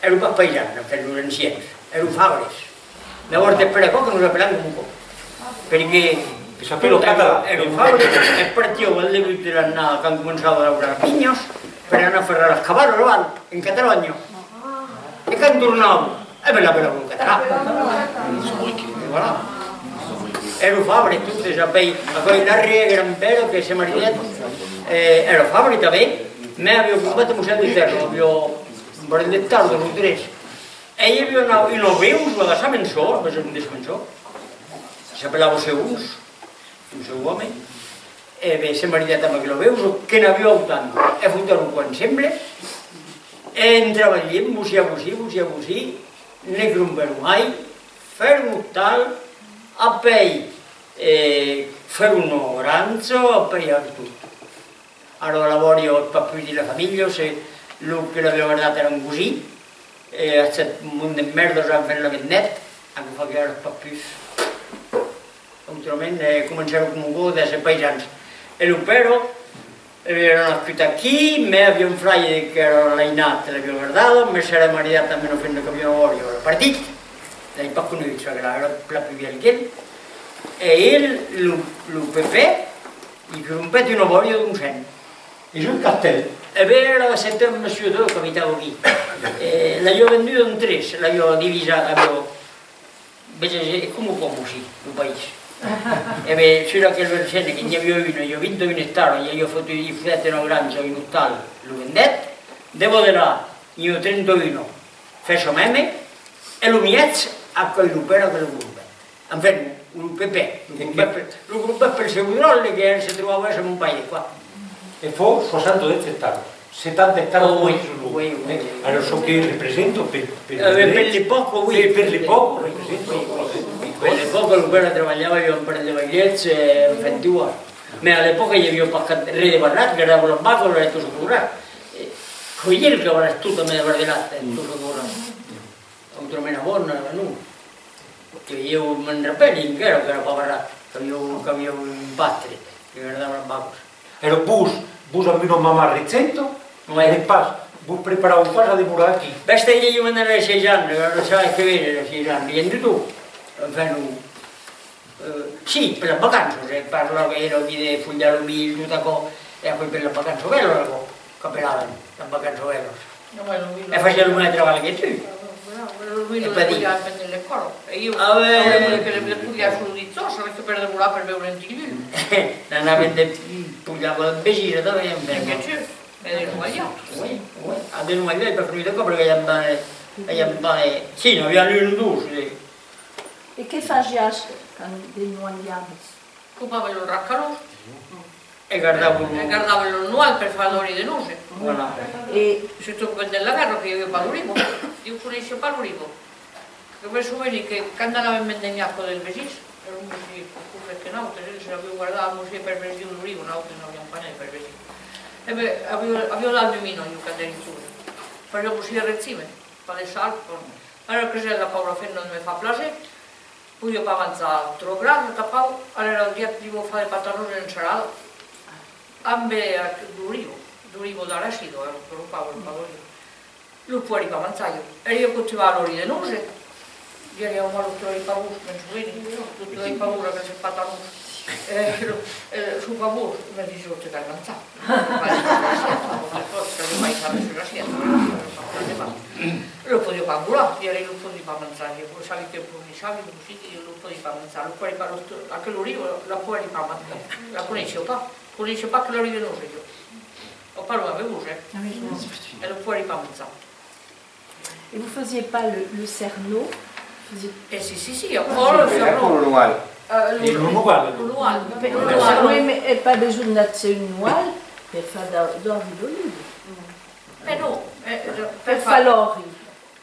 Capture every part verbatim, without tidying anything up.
Èran pas païsans, enfin, los ancians, èran fabres. D'abòrd, es per aquò que nos apelam coma aquò. Perque... Que s'apèla lo catalan. Èran fabres, e partián al debut de l'annada, quand començavan a daurar las vinhas, per anar ferrar las cavalas aval, en Catalonha. E quand tornavan, e ben, l'apelavan lo catalan. E voilà. Èran fabres totes, apèi, aquò's l'arrièr-grand-pèra que se maridèt, e, èra fabre tanben, mès aviá crompèt un mocèl de tèrra, aviá un parelh d'ectaras, dos o tres. E i aviá una, una veusa de Samançon, la maison de Samançon, que s'apelava Seus, un seu òme, e ben, se maridèt amb aquela veusa, que n'aviá autant, e fotèron aquò ensemble, e en trabalhent, bocí a bocí, bocí a bocí, ne crompèron mai, fèron ostal, apèi, e, fèron una granja, apèi tot. Ara, la bòria es pas pus dins la familha, se lo que l'aviá gardat èra un cosin, e aqueth mond de mèrdas, enfin, la vendèt, aquò fa que ara es pas pus. Autrament, e, comencèron coma aquò d'èsser païsans. E lo pèra, e, èra nascut aquí, mès aviá un fraire qu'èra l'ainat, l'aviá gardada, mès s'èra maridat amb una femna qu'aviá una bòria, èra partit, l'ai pas conegut, çò que l'èra plan pus vièlh qu'el. E el, lo, lo Pepè, i crompèt una bòria d'un cent. E jo un castèl. E ben, èra, c'était un monsieur deux qu'abitava aquí. E l'aviá venduda en tres, l'aviá divisada, aviá, veses, es coma aquò, mossí, lo país. E ben, sus aquel vergène que n'i aviá una, i aviá vint-e-un ectaras, i aviá fotut, i fotèt una granja, un ostal, lo vendèt, debò de là, n'i a trenta-una, fèt çò mème, e lo mièg, aquò's lo pèra que lo crompèt. Enfin, lo Pepè, lo crompèt per, lo crompèt pel seu dròlle que se trobava èsser mon paire, quoi. E fa soixante-dix ectaras, setanta ectaras. Oh, oui, oui, oui, oui. Ara, çò que representa per, per... Eh, per l'epòca, oui. Per, per l'epòca, representa. Oui, oui, oui. Per l'epòca, lo pèra trabalhava, i aviá un parelh de vailets, e, enfin, tu vois. Mès a l'epòca, i aviá pas cap, res de barrat, gardava las vacas, e tot çò que voldràs. E, qu'es el que aviá tot, amb de bardelat, e tot çò que voldràs. Autrament, abans, non. Que ieu me'n rapèli encara, qu'èra pas barrat, qu'aviá, qu'aviá un pastre que gardava las vacas. Èra vos, vos amb una mamà regenta, ouais, èretz pas, vos preparatz pas a demorar aquí. Bèstia, ieu me'n anèri a sièis ans, lo sabes que ben, a sièis ans, rien du tout. Enfin, non. Eh, si, per las vacanças, eh, per la, la vida de folhar lo milh, tot aquò, e aquò per las vacanças bèlas, aquò, qu'apelavan las vacanças bèlas. E fasiá lo mème trabalh que tu. E pas dir. Ah, ben. Que le podiá sortir tot, sabes que per demorar, per beure un tilhul. N'anavan de, podiá beure vesins, tanben, enfin. Que tu, e de noalhar. Oui, oui. Ah, de noalhar, ai pas conegut aquò, perque aviam pas, aviam pas, si, n'aviam un o dos, eh. E que fasiás quand denoalhaves? Copavan los rascalons. E gardavan lo... E gardavan lo noal per far l'òli de nose. Voilà. E surtot pendent la guèrra, que i aviá pas d'oliva. Ieu coneissiá pas l'oliva. Que me soveni que quand anàvem vendemar aquò dels vesins, èra un vesin pus fòrt que nautres, el se l'aviá guardat, mossí, per vesin d'oliva, nautres n'aviam pas ne per vesin. E ben, aviá, aviá dalt de mina, ieu, quand èri jove. Fasiá mossí de regime, pas de sal, bon. Ara que sèt la paura femna de me far plaser, podiá pas manjar tròp gras, atau, alèra lo diable li vau far de patanons en salada, ambe, eh, d'oliva, d'oliva d'arachida, eh, lo paure, pas d'oliva. Lo podiá pas manjar, ieu. Èri acostumada a l'òli de nose. Dièri: «Au mens lo podiá pas, me'n soveni, lo podiá pas, aqueles patanons.» Eh, lo, eh, son pas bons, me disiá: «Te cal manjar.» Lo podiá pas engolar, dièri: «Lo podiá pas manjar.» Ieu sabi que lo fornissavi, lo cossí, que ieu lo podiá pas manjar, lo podiá pas, lo, aquela oliva, la podiá pas manjar, la coneissiá pas, coneissiá pas que l'òli de nose, ieu. Ò, pas lo mème gust, eh? E lo podiá pas manjar. Et vous faisiez pas le, le cerneau? Vous faisiez... Eh, si, si, si, oh, lo cerneau. Lo noal. Euh, lo, lo noal. Lo noal. Lo noal. Mès, mès, e pas besonh d'achetar un noal per far d'ò-, d'òli d'oliva. Mès non, eh, per far l'òli.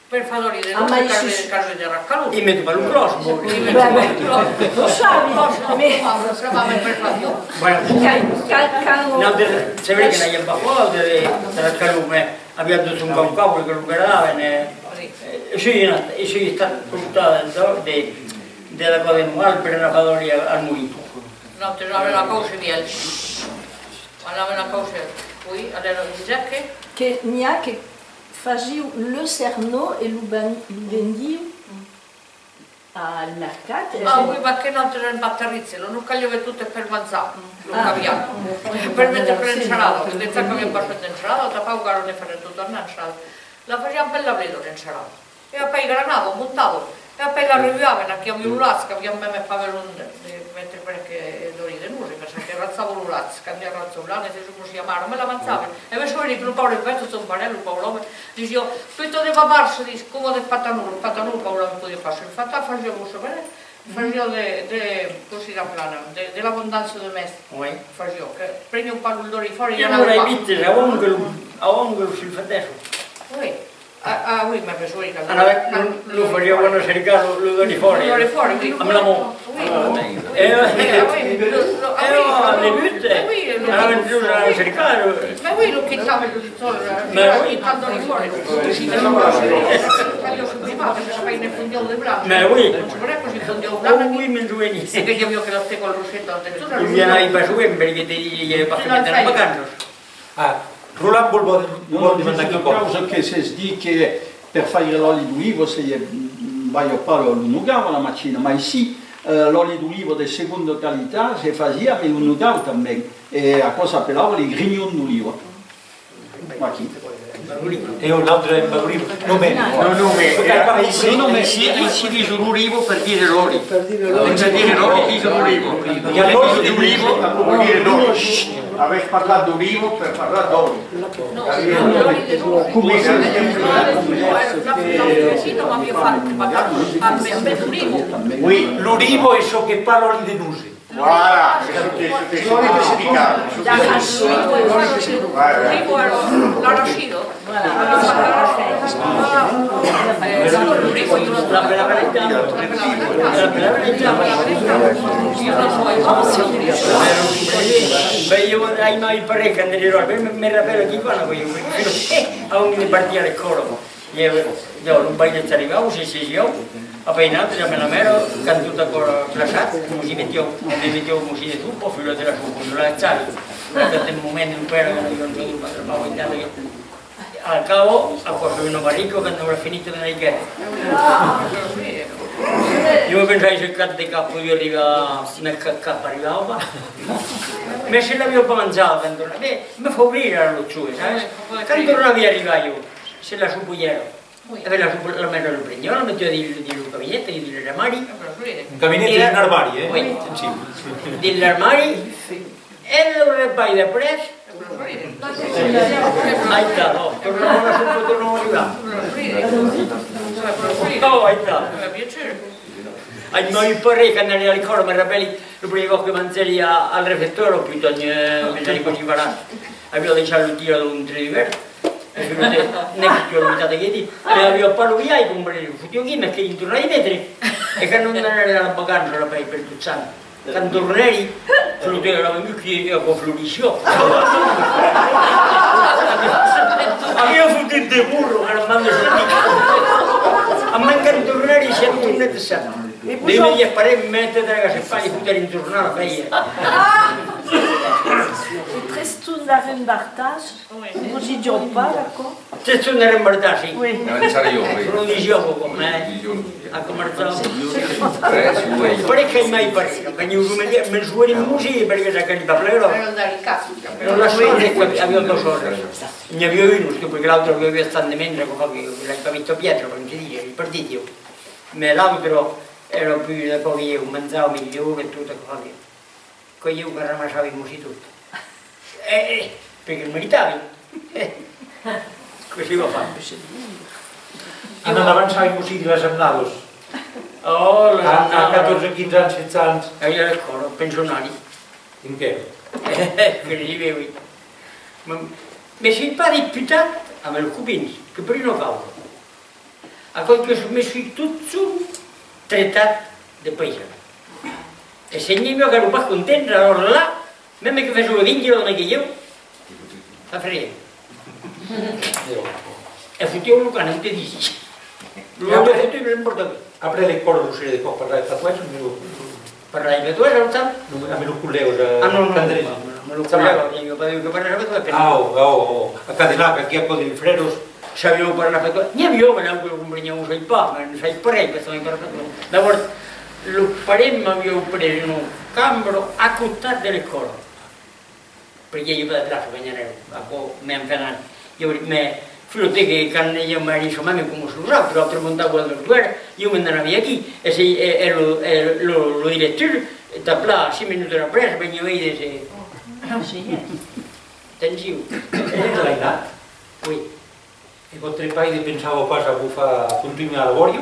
Per far l'òli de nose, cal, cal de rascalon. I met pas lo clòs, bon. I met pas lo clòs. Lo sabi, mès... Cal, cal, cal... Nautres, c'est vrai que n'aviam pas fòrt de, de rascalon, mès aviam tot un caucau que lo gardavan, eh. E soi anat, e soi estat portada de, de, de la còda de noal per anar far l'òli al molin. Nautres anàvem a causse vièlh. Anàvem a causse, oui, alèra disètz que... Que n'i a que Fasiu le cernó e lo ven-, lo vendiu al mercat? Ah, oui, mas que nautres èm pas territs, lo nos caliá aver tot per manjar, lo qu'aviam. Per metre per l'ensalada, que dejà qu'aviam pas fach d'ensalada, tanpauc ara ne farem tota una ensalada. La fasiam per l'abril, l'ensalada. E apèi granàvem, montavan. E apèi la rebuavan, aquí aviam lo lach, qu'aviam mème pas besonh de, de metre perque dori de nose, perque que ratjava lo lach, quand i a ratjo blanc, e se mos i amara, me la manjavan. E me soveni que lo paure bèstia, son parent, lo paure òme, disiá: «Puta de babar», se ditz, «coma de patanor». Lo patanor, lo paure òme podiá pas sulfatar, fasiá, vos sabèretz, fasiá de, de, cossí l'aplanam, de, de l'abondància de mès. Oui. Fasiá, que preniá pas lo dori fòra, e i anava pas. Vite, a ongle lo, a ongle lo sulfatèsson. Oui. Ah, ah, oui, mas me soveni quand... Anava, lo, lo fasiá anar cercar lo, lo dori fòra. Lo dori fòra, oui. Amb la man. Oui. E, e, e, al debut, eh, anava inclús anar cercar, eh. Mas oui, lo quitava tot sol, eh, quitava lo dori fòra. Fasiá suprimar, perque se fai ne fondiá de blanc. Mas oui. Cossí fondiá de blanc, oui, me'n soveni. Se que i aviá que la teca al roset, al dessús. Lo dia anavi pas sovent, perque te disi, i aviá pas que metre en vacanças. Ah, Roland vol, vol, non, vol non, demandar quicòm. Una causa que se's ditz que per faire l'òli d'oliva se balha pas lo, lo nogau a la machina, mai si, eh, l'òli d'oliva de segonda qualitat se fasiá amb lo nogau tanben, e aquò s'apelava les grignons d'oliva. Aquí. E un autre en Babrivo. Non, mais... Non, non, mais... Non, non, mais ici, ici, disent l'oliva per dire l'òli. Per dire l'òli, disent l'oliva. Il y a l'òli d'oliva, on peut dire l'òli. Avètz parlat d'oliva per parlar d'òli. Oui, l'oliva es çò que pas l'òli de nose. Voilà, c'est ce que, ce que je voulais expliquer. Ouais, ouais. Ben, ieu, ai mai parelh quand ère, ben, me, me rapèli aquí, quand, eh, a on de partir a l'escòla, ieu, ieu, lo paire arribava, se sesiá, apèi nautres, amb la mèra, quand tot aquò plaçat, mos i metiá, e me metiá un bocin de sopa, o filo de la sopa, de la chari. Quand un moment, un pèra, que non, non, non, pas trapava encara, ieu. Al cabo, aquò es una barrica que n'aurà finit de la guèrra. Jo me pensavi que cap de cap podia arribar, mès cap, cap arribava pas. Mès se l'aviá pas manjat, quand tornava, me, me fa rire ara lo jove, sabes? Quand tornavi arribar jo, se la sopa i èra. E ben la sopa, la mèra lo preniá, la metiá dins, dins lo cabinet, dins l'armari. Un cabinet es un armari, eh? Oui. Atencion. Dins l'armari, e lo repais d'après, Aital, ò, tornava la sopa, tornava arribar. Ò, aital. Ai mai parelh, quand anèri a l'escòla, me rapèli, lo primièr còp que mangèri a, al refectòri, ò, putain, eh, me n'èri cossí barrat. Aviá daissat lo tirador dintre dubèrt, e filo de, n'es que tu as lo mitat que dit. E aviá pas lo biais, comprenètz, lo fotiá aquí, mès que i tornavi metre. E quand non anèri a la vacança, rapèi, per tot sant. Quand tornèri, flotèri la muc e aquò florissiá. Aviá fotut de burro a la man de Joaquim. Amben quand tornèri, siam tornats de sena. De me dire, parelh, mete de la gassa, pas de fotre en tornar la paia. E tres ton d'arrembartatge. Vos i jòc pas, aquò? Te son de rembartar, sí. Oui. Avançar jo, oui. Lo dijòc, com, eh? Dijòc. A començar. Tres, oui. Parelh qu'ai mai parelh. Quand ieu me, me soeni un bocin, perque s'aquò li va plaire. Non, la sòrre, aviá doas sòrres. N'i aviá un, perque l'autre aviá tant de mendre, aquò fa que l'ai pas vist a piètra, per ainsi dire, es partit, ieu. Mès l'autre èra pus de còp, ieu manjava milhor e tot, aquò fa que Qu'es ieu que ramassavi un bocin tot. Eh, eh, perque lo meritavi. Eh, cossí va far? Anam avançar un bocin de las annadas. Ò, las annadas. A, a catorze, quinze ans, setze ans. Ai a l'escòla, pensionari. Enquèra. Que li vèvi. Me, me soi pas disputat amb los copins, que per una causa. Aquò que me soi totjorn tretat de paisan. E se n'i a qu'èran pas contents, alòrs la, mème que fasiá vint ans que ieu, la fasiá. E fotiá lo camp, te disi. Lo, e après, fotiá, n'importe quoi. Après l'escòla, lo ser de còps parlar patoès, o... Parlavi patoès, al temps? Non, amb los collègas, eh... Ah, non, non, Andrés. Amb los collègas, ieu pas que parlavi patoès, però... Ah, ò, ò, ò. A Cadenac, aquí a Còde de Freros, Sabián parlar patoès? N'i aviá, mas lo comprenián, o sai pas, mas sai pas res, perque sabián parlar patoès. D'abòrd, los parents m'avián pres una cambra a costat de l'escòla, perque i aviá pas de plaça quand i anèri, aquò, mès enfin, ieu, mès flotèc que quand ieu m'èri son mama coma los autres, l'autre montava al dortoèr, ieu me n'anavi aquí, e se, e, e lo, e lo, lo director, tà plan cinc minutas après, veniá veire se... Atencion. E de l'airat? Oui. E vòstre paire pensava pas a vos far contunhar la bòria?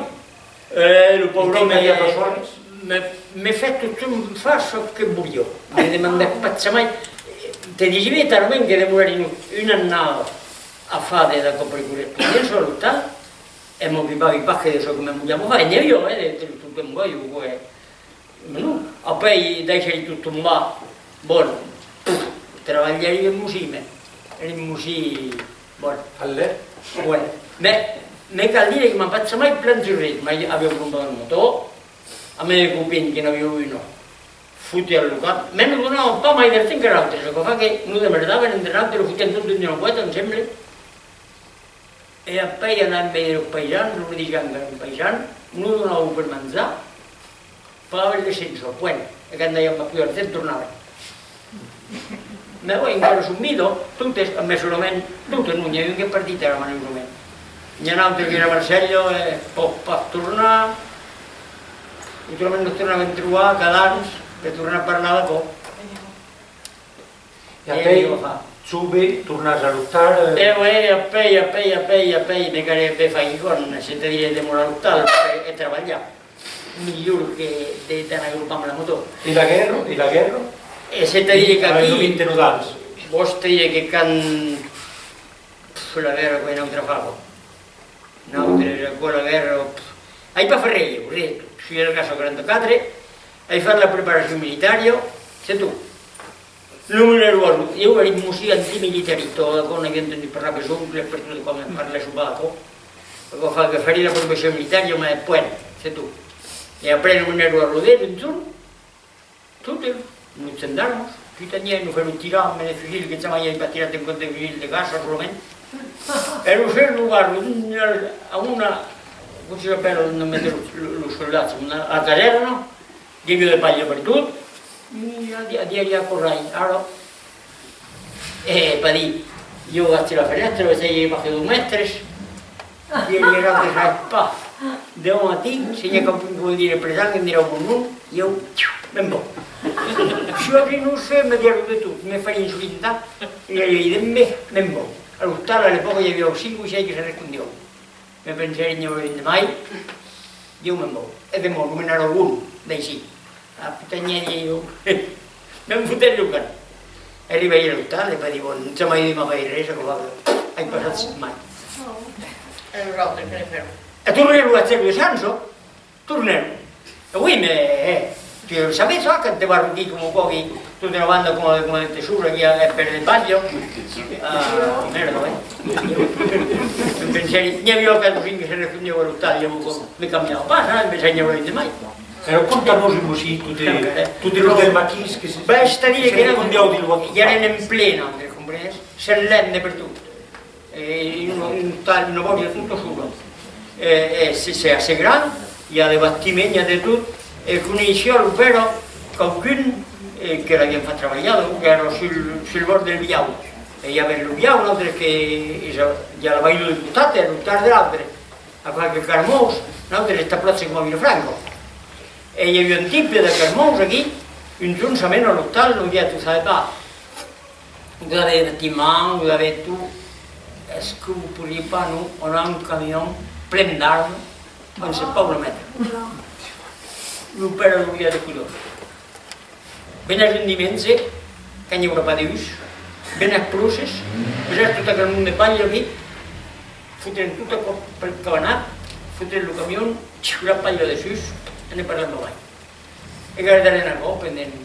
Eh, lo paure òme, me, me fèt totjorn far çò que voliá. Me demandèt pas jamai. Te disi ben, talament que demorèri un, una annada a far de, d'aquò per correspondença a l'ostal, e m'ocupavi pas que de çò que me voliá far. E n'i aviá, eh, de, de tot un bòri, eh. Non, apèi daissèri tot tombar. Bon, trabalhèri en mocin, mès en mocin, bon. Al lèu? Ouais. Mès, me cal dire que m'an pas jamai plan jurret, mai aviá crompat una motò, a mei de copins que n'avián una, fotèt al local, mès nos donavan pas mai d'argent que nautres, aquò fa que nos demerdàvem entre nautres, lo fotèm tot dins una boèta ensemble. E apèi anàvem veire los paisans, los disiam qu'èrem paisans, nos donavan per manjar, pagavan l'essença, point, e quand aviam pas pus d'argent tornàvem. Mès ouais, encara son vidas, totes, mès solament, totes non, n'i a un qu'es partit ara, malurosament. N'i a un autre qu'èra a Marselha, e pòt pas tornar, autrament nos tornàvem trobar cada an per tornar parlar d'aquò. E apèi, jove, tornatz a l'ostal, eh? E ouais, apèi, apèi, apèi, apèi, me calèt ben far quicòm, c'est-à-dire demorar a l'ostal e, e trabalhar. Milhor que de, d'anar gropar amb la motò. E la guèrra? E la guèrra? E c'est-à-dire qu'aquí, vòs dire que quand, pf, la guèrra, qu'es una autra fava. Nautres, aquò, la guèrra, pff, ai pas fach res, ieu, res, soi al Gasso quaranta-quatre, ai fach la preparacion militària, c'est tout. Lo me n'èri, ieu èri mocin antimilitarista, d'aquò n'aviá entendut parlar pels oncles, per tot, quand me parlèsson pas d'aquò. Aquò fa que fèri la profession militària, mès point, c'est tout. E après lo me n'èri a Rodés un jorn, Totes, los gendarmas, tot un jorn, nos fèron tirar amb de fusils que jamai ai pas tirat en còp de fusil de caça, solament. E lo ser lo garro, a una, com se apèla, ont meton los, los, los soldats, una, a la casèrna, i aviá de palha pertot, i a, a dire, a corrai, ara, E pas dire, ieu vaig tirar la fenèstra, e se i a pas que dos mètres, e li era que sai pas. Deman matin, se n'i a qualqu'un que vòl dire present, que dirà bon nom, ieu, me'n vau. Soi aquí, non sé, me diguèron de tot, me farián solintar, e li diguèri, ben, me'n vau. A l'ostal, a l'epòca, i aviá cinc o sièis que se respondián. Me pensèri, n'i aurà un de mai, ieu me'n vau. E de mòrt, me n'anarà un d'aicí. Ah, puta, n'i a, ieu. Me'n fotèri lo camp. Arribèri a l'ostal e vaig dire, bon, jamai de mai res, aquò va, ai passat mai. E los autres, que ne fèron? E tornèron a Cèrre de Sança, tornèron. Oui, mais, eh, tu le savais, ça, quand te vas roquir comme quoi, oui, toute la bande, comme, comme te saoule, il y a un peu de balle, hein. Ah, merde, ouais. Pensèri, n'i aviá qualques-uns que se recondián a l'ostal, ieu, me cambiava pas, hein, me senhava un de mai. Però conta-nos un bocin, totes, totes los del maquís que se, ben, c'est-à-dire que i èrem en plen, te comprenes? Sèm lents de pertot. E un, un ostal, una bòria tota sola. E, e se, c'est assez grand, i a de bastiments, i a de tot. E coneissiá lo pèra qualqu'un, e que l'avián fach trabalhar, donc, qu'èra sul, sul bòrd del Viaur. E i avèm lo Viaur, nautres que, i a la Vaido de costat e l'ostal de l'autre. A qualque Carmauç, nautres està pròche coma Vilafranca. E i aviá un tipe de Carmauç aquí, un jorn s'amena a l'ostal, nos ditz, tu sabes pas, Vous avez des bâtiments, vous avez tout. Est-ce que vous pourriez pas nous, on a un camion plein d'armes, on ne sait pas où le mettre. Lo pèra lo via de Codó. Venètz un dimenge, quand i aurà pas d'us, venètz pròches, vesètz tot aquel mond de palha aquí, fotrem tot aquò pel cabanat, fotrem lo camion, la palha dessús, e ne parlem aval. E gardarem aquò pendent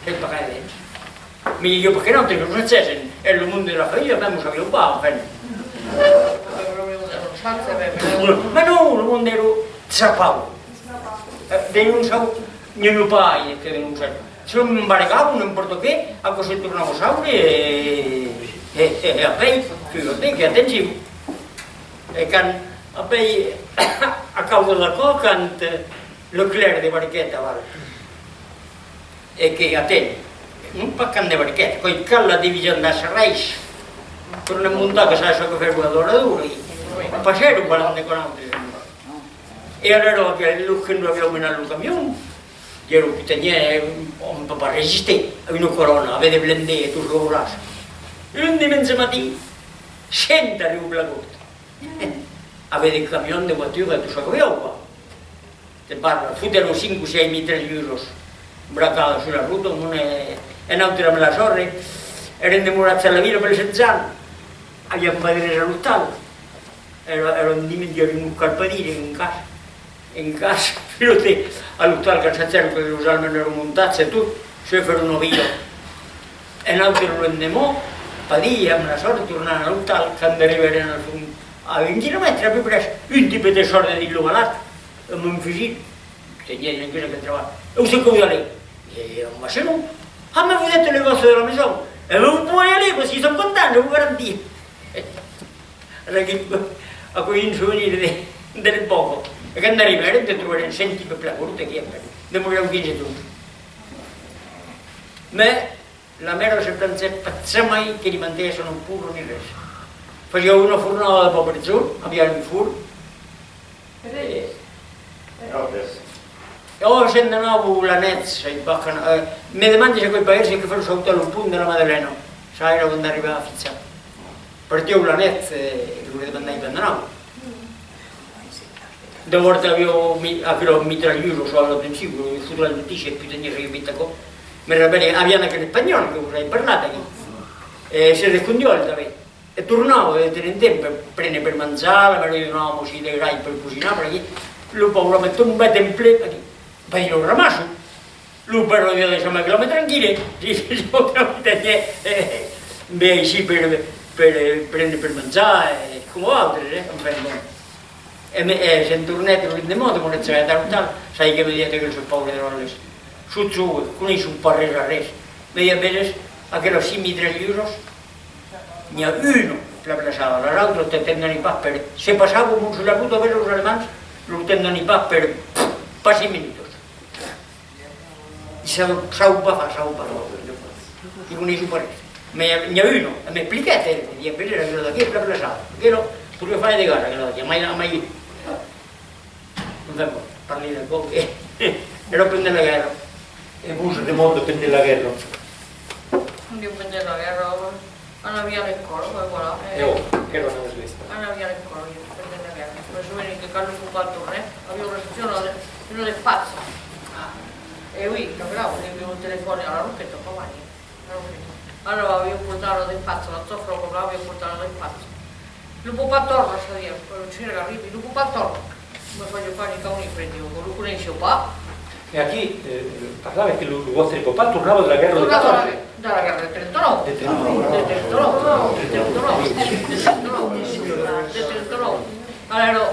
Qu'es pas gaire, eh? Mès i a pas que nautres, los Francés, en, en lo mond de la familha, mèma sabián pas, enfin. Mas non, lo monde èra trapau. Eh, denonçau, n'i aviá pas gaire que denonçar. Se l'embargavan, n'importe qué, aquò se tornava saure, e, e, e, e apèi, tu vas veire que, atencion. E quand, apèi, a causa d'aquò, quand, eh, Leclerc debarquèt aval, e que atén, non pas quand debarquèt, quand, quand la division d'Aix-Reis tornèt montar, que sabes çò que fèron a Dorador, e passèron per de con autres. E alèra, que los que nos avián menat lo camion, diguèron: «Putanhièr, on ne peut pas résister à une colonne avec des blindés et tout ce que voudras.» Un dimenge matin, senta lo Blagot. Avec des camions, des voitures et tout ce que voliá, quoi. Te parla, fotèron cinc o sièis mitrailhusas bracadas sus la rota, un, eh, un autre amb la sòrre, èrem demorats a la vila pel Sent Jan, aviam pas de res a l'ostal. Èra, èra un dimenge, nos cal pas dire, en cas, en cas, però te, a l'ostal, quand sachèron que los Alemands èran montats e tot, se fèron una vila. Un autre lo lendeman, pas dire, amb la sòrre, tornant a l'ostal, quand arribèrem al fons, a un quilomètre à peu près, un tipe te sòrt de dins lo balat, amb un fusil. Teniá encara aquel trabalh. «Et où c'est que vous allez?» «Eh, en Barcelone.» «Ah, mais vous êtes le boss de la maison. Eh ben, vous pouvez y aller, parce qu'ils sont contents, je vous garantis.» Aquò es un sovenir de, de l'epòca. E quand arribèrem, te trobèrem cent tipes plan corts aquí, en fait. Demorèron quinze jorns. Mès la mèra se plangèt pas jamai que li manquèsse una pura ni res. Fasiá una fornada de pa per jorn, aviá un forn. E, e òc, se'n anava la nuèch, sai pas quand, eh, me demandi se aquò's pas el que fèron sautar lo pont de la Madalena. Ça èra quand arribava a Ficha. Partián la nuèch, eh, lo demandai quand anava. D'abòrd aviá mi-, aquela mitrailhusa, çò, l'atencion, que fotut la notícia, putanhièr, aviá vist aquò. Me rapèli, avián aquel espanhòl que vos ai parlat aquí. E se descondiá, el tanben. E tornava de temps en temps per prene per manjar, la mèra li donava un bocin de grai per cosinar, per aquí. Lo paure òme tombèt en plen aquí. Vai lo ramasso. Lo père lo diá: «Daissa-me que l'òme tranquille.» Ve aicí per, per, per prene per manjar, e coma vautres, eh, enfin, bon. E me, e se'n tornèt lo lendeman, demorèt a l'ostal, sai que me diguèt aquel paure dròlle: «Soi jove, coneissi pas res a res.» Me diguèt: «Veses, aquelas cinc mitrailhusas, n'i a una plan plaçada, las autras te te'n doni pas per, se passava, mon, sus la rota, veses, los Alemands, los te'n doni pas per, pas cinc minutas.» Sabe, sabe pas far, sabe pas far. I coneissi pas res. Mès n'i a una, e m'expliquèt, eh, me diguèt: «Veses, aquela d'aquí es plan plaçada. Aquela, podriá far de gas, aquela d'aquí, amai, amai.» Enfin, bon, parli d'aquò que èra pendent la guèrra. E vos, de monde pendent la guèrra? Pendent la guèrra, Anavi a l'escòla, ben voilà. E òc, qu'èra una església. Anavi a l'escòla, ieu, pendent la guèrra. Me soveni que quand lo papà tornèt, aviá reçut una de, una despatcha. E oui, qu'aviá un telefòn a la Roqueta, pas mai, a la Roqueta. Alara aviá portat la despatcha, la chòfra, l'aviá portat la despatcha. Lo papà torna, ça diguèt, quand arribi, lo papà torna. Me fasiá pas ni caud ni freg, ieu, lo coneissiá pas. E aquí, eh, parlava que lo, lo vòstre papà tornava de la guèrra de catorze. De la guèrra de trenta-nòu. De trenta-nòu. De trenta-nòu. De trenta-nòu. De trenta-nòu. De trenta-nòu. Alèra,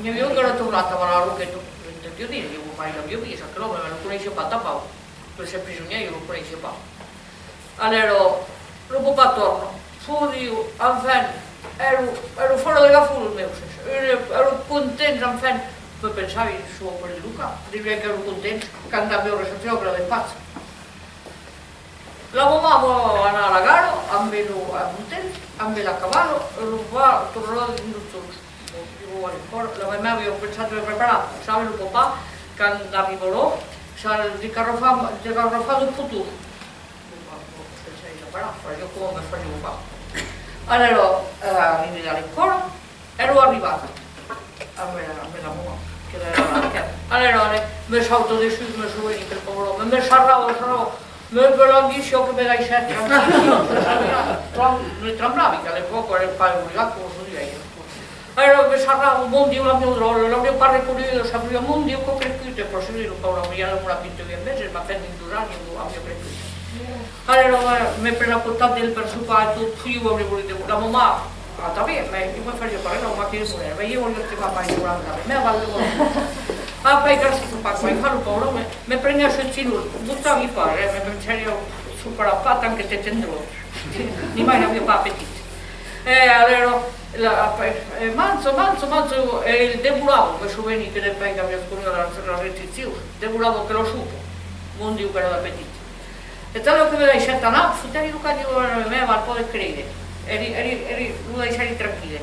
n'i aviá un qu'èra tornat a la Roqueta. Entendiá dire, ieu, mai l'aviá vist, aquel òme, lo coneissiá pas tanpauc. Per ser prisonièr, ieu lo coneissiá pas. Alèra, lo papà torna. Fodiu, enfin, èra, èra fòra de la fola, los mèuses. Èra, èra contents, enfin. Me pensavi, soi per lo cap. Diriá qu'èran contents quand avián reçut la despatcha. La mamà va anar a la gara, ambe lo, amb lo temps, ambe la cavala, e lo papà tornarà dins dos jorns. Bon, ieu vau a l'escòla. La mamà aviá pensat de me preparar. Sabe, lo papà, quand arribarà, s'a de carrofar, de carrofar de poton. Bon, bon, pensai, ja, voilà, fasiá coma me fasiá pas. Alèra, eh, arribi a l'escòla, èra arribat. Ambe, ambe la mamà, que l'èra a la... Alèra, me sauta dessús, me soveni, aquel paure òme, me sarrava, sarrava, me, me languissiá que me daissèsse tranquille. Tran-, me tremblavi, qu'a l'epòca èra pas obligat coma çò d'uèi. Alèra me sarrava, mon Diu, la mieu dròlla, l'auriá pas reconeguda, sabriá, mon Diu, qu'an crescut, e per seguir lo paure auriá demorat vint-e-uèch meses, m'a fèt vint-e-dos ans, auriá crescut. Alèra, eh, me pren a costat d'el per sopar e tot, ieu auriá volut de... La mamà, ah, tanben, mès ieu me fasiá pas res, la mamà que demorèt, mès ieu auriá estimat mai demorar amb la mè aval de morir. Apèi, quand se sopar, quand fa lo paure, me, me prenguèt sul genolh, gostavi pas, eh, me pensèri, soparàs pas tant que te tendràs. Ni mai n'aviá pas apetit. E alèra, La, eh, mancho, mancho, mancho, e demorava, me soveni que de pai qu'aviá comido las, las restriccions, demorava que lo sopa, mon Diu, qu'èra d'apetit. E tant que me daissèt anar, fotèri lo can dins la meva, al pòde creire. Èri, èri, èri, lo daissèri tranquille.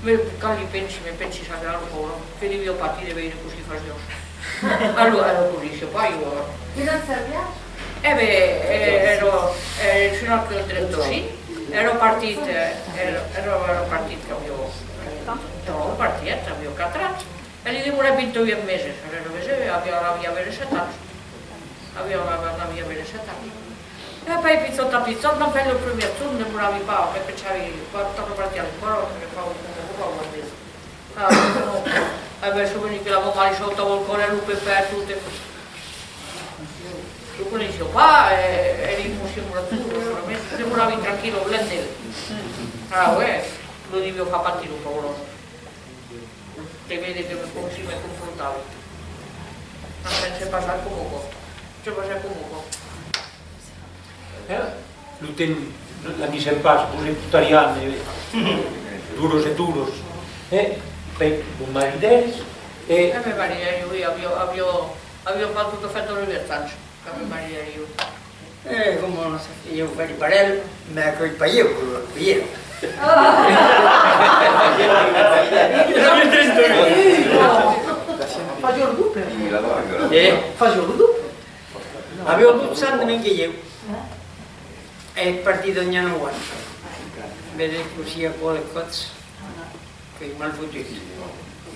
Me, quand li pensi, me pensi, sabe, lo paure òme, que deviá patir de veire cossí fasiá. Alora, alora, cossí siá pas, ieu, alora. Quin an seriás? E ben, eh, èra, eh, sonque trenta-cinc, èra partit, eh, èra, èra, èra partit qu'aviá, eh, èra partit, aviá quatre ans, e li demorèt vint-e-uèch meses, alora, vese, aviá, aviá vint-e-sèt ans. Aviá, aviá vint-e-sèt ans. E puèi, pichòt a pichòt, m'an fait lo primièr jorn, demoravi pas, me pensavi, quand torno partir a l'escòla, que fa un còp, un còp, un còp. Ah, non. E ben, soveni que la mamà li sautava al còr, e lo pepè, tot, e lo coneissiá pas, e, e li mossiá un braç, solament, demoravi tranquille, au blen d'el. Ah, ouais, lo deviá far patir, lo paure òme. De veire que me, cossí me confrontava. Enfin, se passèt coma aquò. Se passèt coma aquò. Eh? Lo temps, l'amisèm pas, vos escotariam, eh, d'oras e d'oras, eh? Puèi vos maridèretz, e... E me maridèri, oui, aviá, aviá, aviá pas tot a fait dètz-e-uèch ans, quand me maridèri, oui. E coma ieu fèri parelh, mès aquò's pas ieu que lo, que ieu. Fasiá lo doble. Eh? Fasiá lo doble. Aviá dotze ans de mens que ieu. E partida n'i a nòu ans. Vese cossí aquò de còps qu'es mal fotut.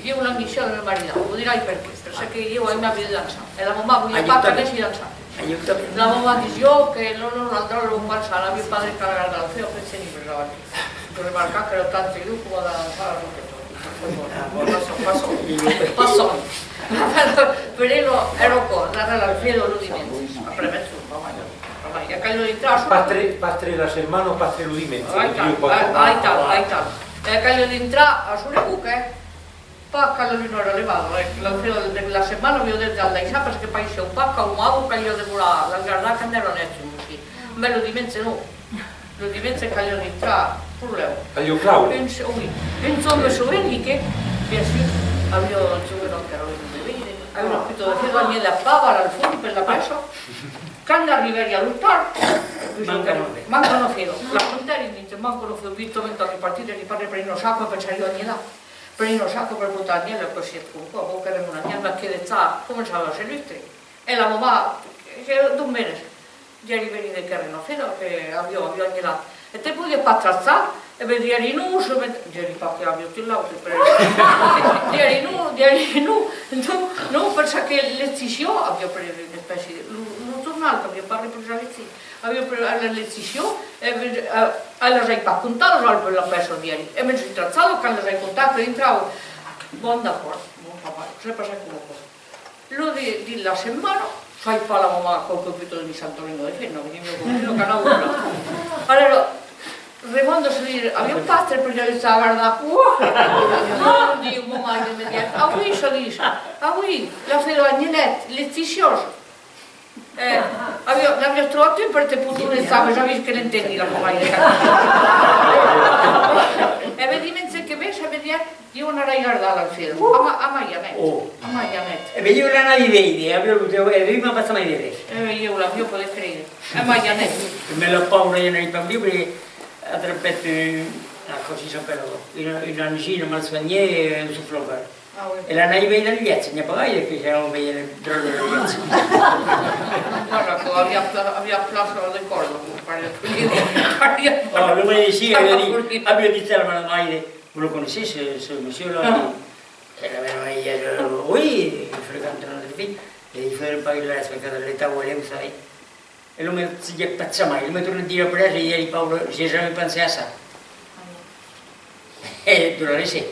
Ieu languissiá de me maridar, vos dirai perqué. Perque ieu aimavi de dançar, e la mamà voliá pas qu'anèssi dançar. La mamà disiá que non, non, l'altra lo pensava, l'aviá pas dret a gardar, lo fèu, que se n'i pensava. De remarcar que lo tante Lluc va dansar la roqueta. Passons, passons, passons. Per ela, èra aquò, darrèr la fèira lo dimenge. Après mètzjorn, pas mai, pas mai. E quand lo dintrar, pas tre, pas tre la setmana, pas tre lo dimenge. Aital, aital, aital. E quand lo dintrar, a son epòca, eh? Pas quand la luna èra levada, eh? La fèira de la setmana aviá de, de daissar, perque païssiá pas qu'aumava, caliá demorar, la gardar quand èra nuèch, cossí. Mès lo dimenge, non. Lo dimenge caliá dintrar, problèma. Caliá claure. Un so-, oui. Un jorn me soveni que, bien sûr, aviá un jovenòt qu'èra vengut me veire, aviá una puta de fèira, aviá la pava al fons per la pèça. Quand arribèri a l'ostal, manca una fèira. Manca una fèira. La contèri, dise, manca una fèira, vitament, quand li partiguèri, pas de prene una saca, pensèri a Daniela. Prene una saca per portar a Daniela, cossí, aquò, vau quèrre mon Daniela, mès que de ça, començava a ser lustre. E la mamà, que, d'on venes? Diguèri, veni de quèrre una fèira, que aviá, aviá Daniela. E te podiás pas trachar? E ben, diguèri, non, se me... Diguèri pas que aviá tuat l'autre, però... Diguèri, non, diguèri, non, non, non, per ça que Leticia aviá pres una espècia de... Lo, lo jornal qu'aviá pas represa Leticia, aviá pres la Leticia, e ben, eh, e las ai pas contadas, la pèça, diguèri. E me'n soi trachada, quand las ai contadas, que dintrava. Bon, d'acòrd, bon, ça va, se passèt coma aquò. Lo di-, dins la setmana, sai pas, la mamà, quauque puta de mi Santa Lina de Fenna, veni, me convido, qu'anava plan. Alora, remonta, se dire, aviá un pastre per i anar gardar. Mon Diu, mon maire me diguèt, ah oui, se ditz, ah oui, la fèira Danielèt, Leticiós. Eh, aviá, l'aviás trobat tu per te potonejar, mès avís que l'entendi, la mon maire. E me dimenge que ves, e me diguèt, Ieu anarai gardar la fèira. A ma-, a Maianet. Oh. A Maianet. E ben, ieu l'anavi veire, aviá lo teu, e ben, m'a pas mai de res. E ben, ieu l'aviá pas de creire. A Maianet. Mès la paura, i anavi pas viure, atrapèt un, ah, cossí s'apèla, una, una angina mal soignée, un suflòver. Ah, oui. E l'anavi veire al Lièch, n'i a pas gaire que siam veire dròlle al Lièch. Voilà, aquò, aviá pla-, aviá plaça de còrda, pariá, pariá. Oh, lo medecin aviá dit, aviá dit a la meva maire, Vous le connaissez, ce, ce monsieur-là? Ah. Et la mère, elle, elle, euh, oui, il fréquente notre fille, et il faudrait pas qu'il la laisse, parce que l'État où elle est, vous savez. Et l'homme, c'est pas de sa main. Il me tourne dire après, j'ai dit, Paul, j'ai jamais pensé à ça. Et de la laisser.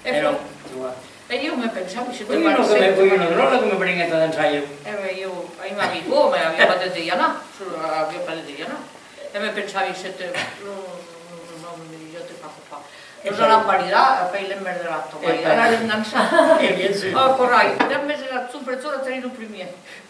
Et non, tu vois. E ieu me pensavi, se te... Oui, non, que me, oui, una dròlla que me prenguèt a dançar, ieu. E ben, ieu, ai ma vigo, mès aviá pas de dret i anar, aviá pas de dret i anar. E me pensavi, se te, non, non, non, non, me disiá, te fa pas. Nos anam maridar, e puèi l'enmerdarà ton maire, anarem dançar. E bien sûr. Oh, corai, dètz meses a son per ora, èri lo primièr.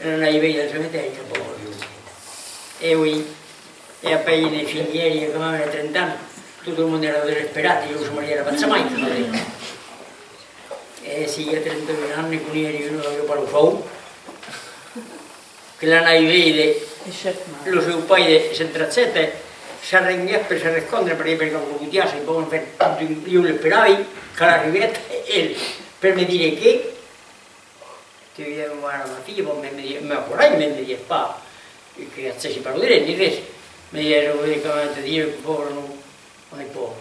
Era anai veir del cemetèri, tanpòc. E oui, e apèi ne finguèri, quand même, a trenta ans, tot lo monde èra desesperat, e jo se marièra pas jamai, e si a trenta-un ans ne conoguèri un, jo, pas lo fau, que l'anai veire, lo seu paire se trachèt, s'arrenguèt per se rescondre, perque, perque lo botiàs, e bon, en fait, tot un, jo l'esperavi, quand arribèt, el, per me dire que, que viviá amb ma filha, bon, me, me di-, me corrèi, me, me diguèt pas que agèssi pas lo dret, ni res. Me diguèt, je voudrais quand même te dire que pauvre, non, on est pauvre.